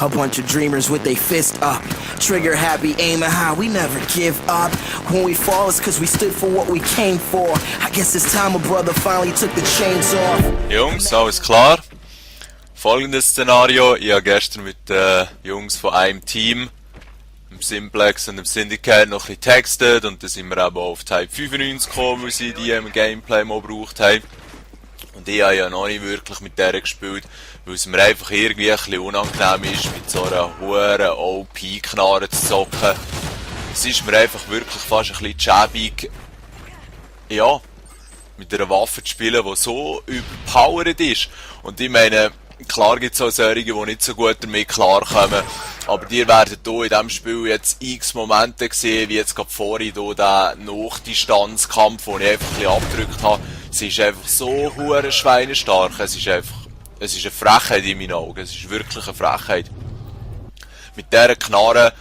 A bunch of dreamers with their fist up. Trigger happy, aiming high, we never give up. When we fall, it's cause we stood for what we came for. I guess it's time a brother finally took the chains off. Jungs, alles klar. Folgendes Szenario. Ich habe gestern mit den Jungs von einem Team, im Simplex und im Syndicate, noch ein bisschen textet. Und dann sind wir eben auf Type 95 gekommen, weil sie die im Gameplay mal gebraucht haben. Und ich habe ja noch nicht wirklich mit der gespielt, weil es mir einfach irgendwie ein bisschen unangenehm ist, mit so einer hohen OP-Knarre zu zocken. Es ist mir einfach wirklich fast ein bisschen schäbig, ja, mit einer Waffe zu spielen, die so überpowered ist. Und ich meine, klar gibt es auch solche, die nicht so gut damit klarkommen, aber ihr werdet hier in diesem Spiel jetzt x Momente sehen, wie jetzt gerade vorhin hier der Nachdistanzkampf, den ich einfach ein bisschen abgedrückt habe. Es ist einfach so hure schweinestark, es ist eine Frechheit in meinen Augen, es ist wirklich eine Frechheit. Mit dieser Knarre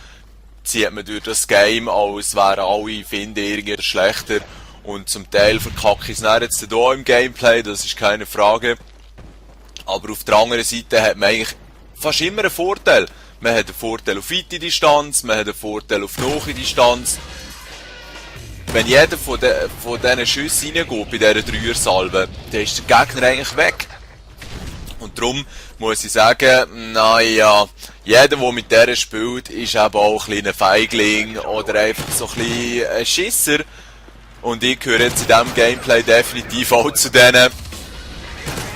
zieht man durch das Game, als wären alle Finden irgendwie schlechter. Und zum Teil verkacke ich es dann jetzt hier im Gameplay, das ist keine Frage. Aber auf der anderen Seite hat man eigentlich fast immer einen Vorteil. Man hat einen Vorteil auf weite Distanz, man hat einen Vorteil auf nahe Distanz. Wenn jeder von diesen Schüssen reingeht, bei dieser Dreiersalve, dann ist der Gegner eigentlich weg. Und darum muss ich sagen, naja, jeder, der mit der spielt, ist eben auch ein kleiner Feigling oder einfach so ein bisschen ein Schisser. Und ich gehöre jetzt in diesem Gameplay definitiv auch zu denen,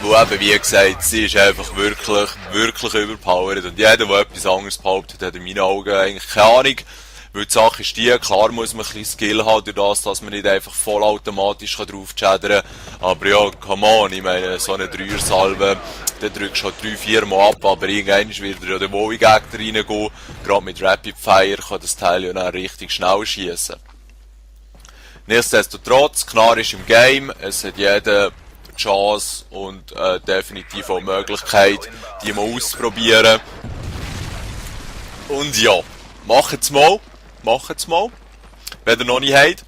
wo eben, wie gesagt, sie ist einfach wirklich überpowered. Und jeder, der etwas anderes behauptet, hat in meinen Augen eigentlich keine Ahnung. Weil die Sache ist die, klar muss man ein bisschen Skill haben, durch das, dass man nicht einfach vollautomatisch drauf chattern kann. Aber ja, come on, ich meine, so eine Dreiersalve, da drückst du halt 3-4 Mal ab, aber irgendwann wird ja der Wowi-Gegner reingehen. Gerade mit Rapid Fire kann das Teil ja dann richtig schnell schießen. Nichtsdestotrotz, klar ist im Game, es hat jeder Chance und definitiv auch die Möglichkeit, die mal auszuprobieren. Und ja, macht's mal, wenn ihr noch nicht habt.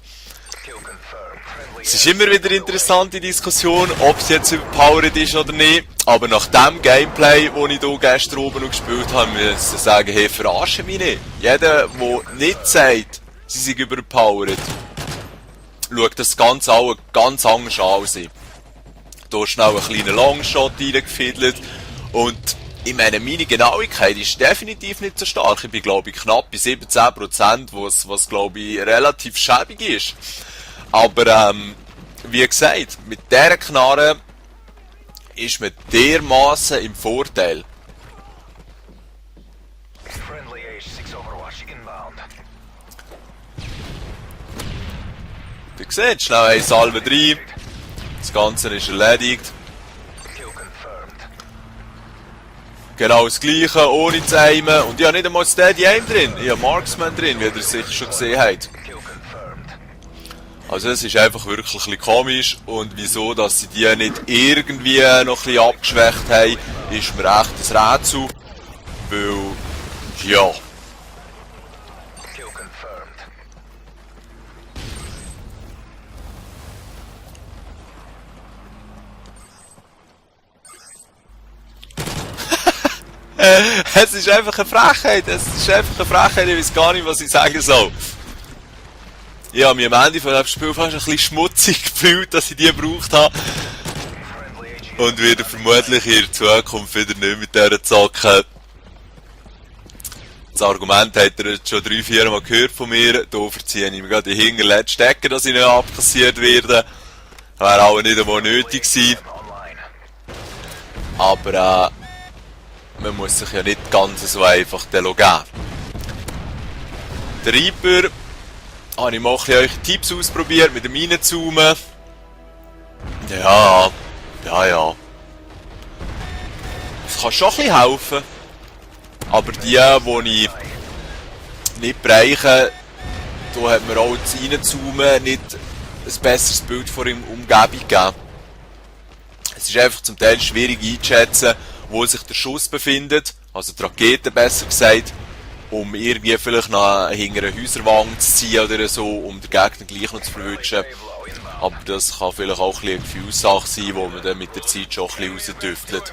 Es ist immer wieder eine interessante Diskussion, ob es jetzt überpowered ist oder nicht. Aber nach dem Gameplay, das ich hier gestern oben noch gespielt habe, muss ich sagen, hey, verarsche mich nicht. Jeder, der nicht sagt, sie sind überpowered, schaut das Ganze auch ganz anders an als ich. Da ist schnell ein kleiner Longshot reingefidelt und ich meine, meine Genauigkeit ist definitiv nicht so stark. Ich bin, glaube ich, knapp bei 17%, was glaube ich, relativ schäbig ist. Aber, wie gesagt, mit dieser Knarre ist man dermaßen im Vorteil. Ihr seht, schnell eine Salve rein. Das Ganze ist erledigt. Genau das Gleiche, ohne zu aimen. Und ich habe nicht einmal Steady Aim drin. Ich habe Marksman drin, wie ihr sicher schon gesehen habt. Also es ist einfach wirklich ein bisschen komisch. Und wieso, dass sie die nicht irgendwie noch ein bisschen abgeschwächt haben, ist mir echt ein Rätsel. Weil, ja. Es ist einfach eine Frechheit, ich weiß gar nicht, was ich sagen soll. Ich habe mich am Ende von dem Spiel fast ein bisschen schmutzig gefühlt, dass ich die gebraucht habe. Und werde vermutlich in der Zukunft wieder nicht mit dieser zocken. Das Argument habt ihr jetzt schon 3-4 Mal gehört von mir. Da verziehe ich mir gerade die hinterletzte Stecke, dass ich nicht abkassiert werde. Wäre auch nicht einmal nötig gewesen. Aber man muss sich ja nicht ganz so einfach geben. Der Reaper habe ich mal ein bisschen eure Tipps ausprobiert mit dem Reinzoomen. Ja. Das kann schon ein bisschen helfen. Aber die ich nicht bereiche, da hat mir auch das Reinzoomen nicht ein besseres Bild von der Umgebung gegeben. Es ist einfach zum Teil schwierig einzuschätzen, wo sich der Schuss befindet, also die Rakete besser gesagt, um irgendwie vielleicht noch hinter eine Häuserwand zu ziehen oder so, um den Gegner gleich noch zu verwünschen. Aber das kann vielleicht auch ein bisschen eine Gefühlssache sein, wo man dann mit der Zeit schon ein bisschen rausdüftelt.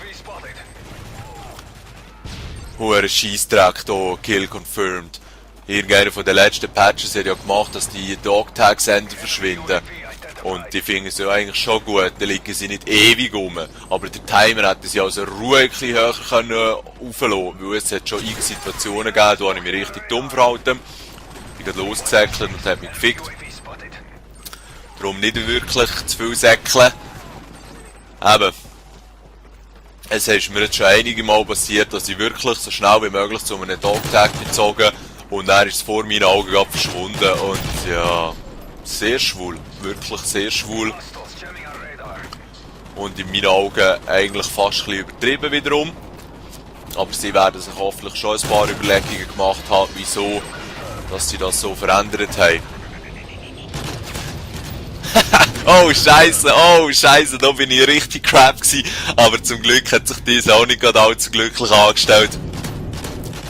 hoher Scheissdreck hier, Kill confirmed. Irgendeiner von den letzten Patches hat ja gemacht, dass die Dog-Tag-Sender verschwinden. Und die finden es ja eigentlich schon gut, da liegen sie nicht ewig rum. Aber der Timer hätte sie also Ruhe ein bisschen höher können auflassen, weil es hat schon x Situationen gegeben, da habe ich mich richtig dumm verhalten. Ich bin losgesäckelt und habe mich gefickt. Darum nicht wirklich zu viel säckeln. Eben. Es ist mir jetzt schon einige Mal passiert, dass ich wirklich so schnell wie möglich zu einem Dog-Tag gezogen und dann ist es vor meinen Augen gerade verschwunden und ja, sehr schwul, wirklich sehr schwul. Und in meinen Augen eigentlich fast ein bisschen übertrieben wiederum. Aber sie werden sich hoffentlich schon ein paar Überlegungen gemacht haben, wieso dass sie das so verändert haben. Oh Scheiße, da bin ich richtig crap gewesen. Aber zum Glück hat sich diese auch nicht gerade allzu glücklich angestellt.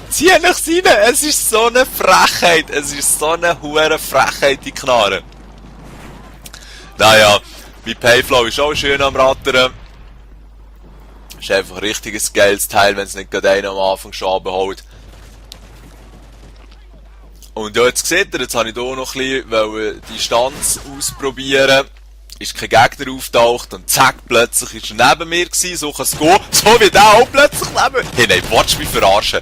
Zieh nichts rein, es ist so eine Frechheit, es ist so eine hure Frechheit, die Knarre. Naja, mein Payflow ist auch schön am Rattern. Ist einfach ein richtiges geiles Teil, wenn es nicht gerade einer am Anfang schon abholt. Und ja, jetzt seht ihr, jetzt habe ich hier noch ein bisschen Distanz ausprobieren. Ist kein Gegner auftaucht und zack, plötzlich ist er neben mir gewesen, so kann es gehen. So wie der auch plötzlich neben mir. Hey, nein, willst du mich verarschen?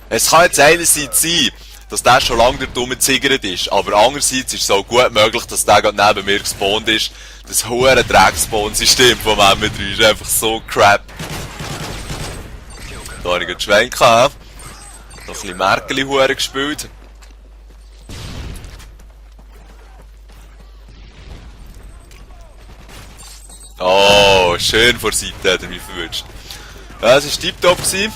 Es kann jetzt einerseits sein, dass der schon lange dort rumgeziggert ist, aber andererseits ist es auch gut möglich, dass der gerade neben mir gespawnt ist. Das hohe Dreckspawn-System vom M3 ist einfach so crap. Da habe ich einen Schwenk gehabt. Noch ein bisschen Merkeli-Hure gespielt. Oh, schön vor der Seite hat er mich verwünscht. Ja, es war tiptop gewesen.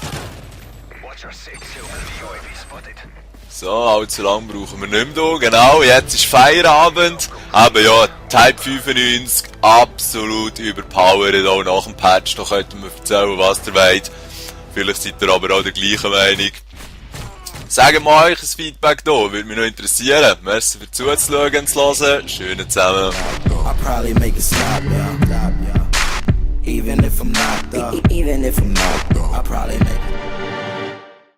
So, allzu lang brauchen wir nicht mehr hier. Genau, jetzt ist Feierabend. Aber ja, Type 95, absolut überpowered, auch nach dem Patch. Da könnt ihr mir erzählen, was ihr wollt. Vielleicht seid ihr aber auch der gleichen Meinung. Sagt mal euch ein Feedback da, würde mich noch interessieren. Merci für zuzuschauen und zu hören. Schönen zusammen. I'll probably make it stop, yeah. Even if I'm knocked up, I'll probably make it.